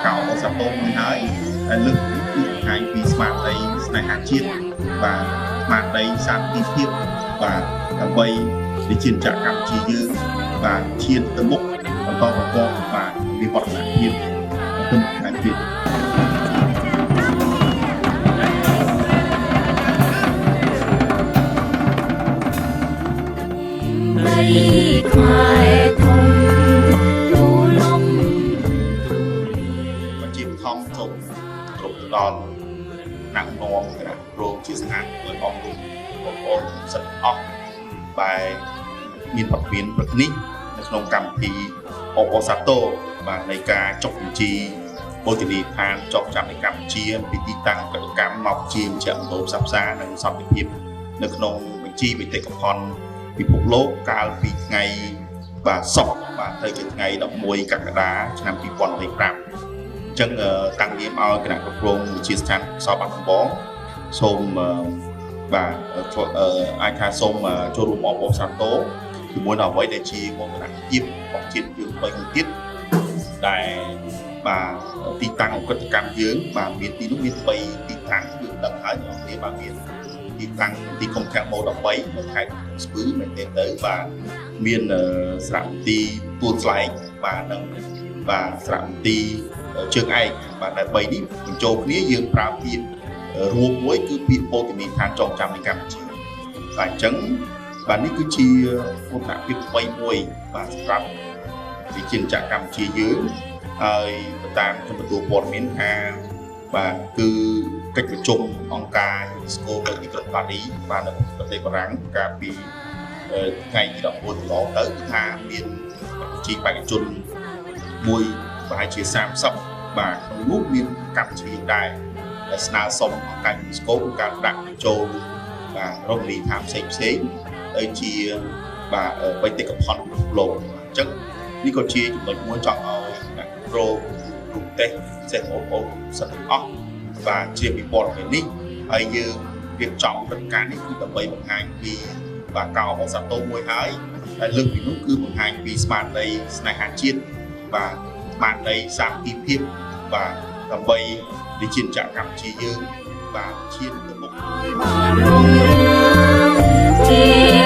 កោអសាទរមួយហើយហើយលើកនេះគឺបង្ហាញពីស្មារតីស្នេហាជាតិបាទស្មារតីសាមគ្គីភាពបាទដើម្បីប្រជាជាតិកម្ពុជាយើងបាទឈានទៅមុខបន្តបន្តបាទវិវឌ្ឍនភាពទៅមុខថែមទៀត ដីខ្មែរធំទូលំទូលាយ ជាបឋមសូមគោរពទៅដល់អ្នកនាំគណៈគ្រងជាស្ថានដោយអប់រំបងប្អូនសិទ្ធិអស់បែមានបទមានព្រឹកនេះនៅក្នុងកម្មវិធីអបអរសាទរបាទនៃការចុះបញ្ជីបូជនីយដ្ឋានចងចាំនៃកម្ពុជាពីទីតាំងកតកម្មមកជាមជ្ឈមណ្ឌលផ្សះផ្សានិងសន្តិភាពនៅក្នុងបញ្ជីបេតិកភណ្ឌពិភពលោកកាលពីថ្ងៃបាទសុក្របាទទៅជាថ្ងៃ11កក្កដាឆ្នាំ2025អញ្ចឹងតាំងនាមឲ្យគណៈគ្រប់គ្រងវិទ្យាស្ថានសបាត់ដំបងសូមបាទអាចថាសូមចូលរួមអបអរសាទរជាមួយនឹងអ្វីដែលជាមោទនភាពរបស់ជាតិយើងបីទៀតដែលបាទទីតាំងអក្រិតកម្មយើងបាទមានទីនោះមាន3ទីតាំងយើងដឹងហើយអ្នកនរបាទមានទីតាំងទីកុំភៈម៉ូ13នៅខេត្តស្ពឺមែនទេទៅបាទមានស្រៈមន្ទីរទួលស្លែងបាទនិងបាទស្រៈមន្ទីរជើងឯកបាទតែ3នេះបញ្ចូលគ្នាយើងប្រើពាក្យរួមមួយគឺពាក្យពោធិនីឋានចងចាំនៃកម្ពុជាបាទអញ្ចឹងបាទនេះគឺជាមោទនភាពថ្មីមួយបាទសម្រាប់វិជាចក្រកម្ពុជាយើងហើយតាមខ្ញុំទទួលព័ត៌មានថាបាទគឺកិច្ចប្រជុំអង្គការ UNESCO នៅទីក្រុងប៉ារីបាទនៅប្រទេសបារាំងកាលពីថ្ងៃទី14កន្លងទៅគឺថាមានប្រជាបេក្ខជនមួយប្រហែលជា30បាទក្នុងនោះមានកម្ពុជាដែរដែលស្នើសុំអង្គការ UNESCO ការដាក់ចូលបាទរមណីយដ្ឋានផ្សេងផ្សេងទៅជាបាទបេតិកភណ្ឌពិភពលោកអញ្ចឹងនេះក៏ជាចំណុចមួយចង់ឲ្យអ្នកគ្រងរូបទេសសេះបងប្អូនសិទ្ធិទាំងអស់បាទជាពិព័រណ៍នេះហើយយើងរៀបចំព្រឹត្តិការណ៍នេះគឺដើម្បីបង្ហាញពីបាទកោអសាទរមួយហើយហើយលើកពីនោះគឺបង្ហាញពីស្មារតីស្នេហាជាតិបាទស្មារតីសាមគ្គីភាពបាទដើម្បីប្រជាជាតិកម្ពុជាយើងបាទឈានទៅមុខ បានរុងរឿងជា